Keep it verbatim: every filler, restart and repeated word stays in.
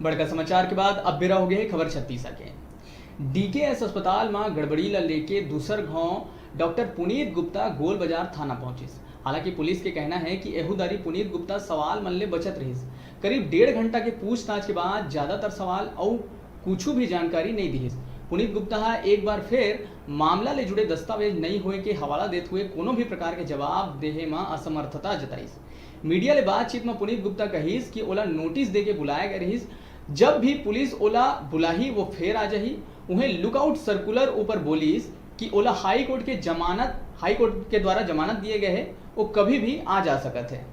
बड़का समाचार के बाद अब बेरा हो गए हे खबर छत्तीसा के। डीकेएस अस्पताल म गड़बड़ी ल लेके दूसर घाव डॉक्टर पुनीत गुप्ता गोल बाजार थाना पहुंचिस। हालांकि पुलिस के कहना है कि एहू दारी पुनीत गुप्ता सवाल मन ले बचत रहिस। करीब डेढ़ घंटा के पूछताछ के बाद ज्यादातर सवाल अउ कुछु भी जानकारी नहीं दिहिस। पुनीत गुप्ता ह एक बार फिर मामला ले जुड़े दस्तावेज नहीं होए के हवाला देत हुए कोनो भी प्रकार के जवाब देहे म असमर्थता जताइस। मीडिया ले बातचीत म पुनीत गुप्ता कहिस कि ओला नोटिस देके बुलाया गए रहिस, जब भी पुलिस ओला बुलाही वो फेर आ जाही। उहें लुकआउट सर्कुलर ऊपर बोलिस कि ओला हाई कोर्ट के जमानत, हाई कोर्ट के द्वारा जमानत दिए गए हे, वो कभी भी आ जा सकत है।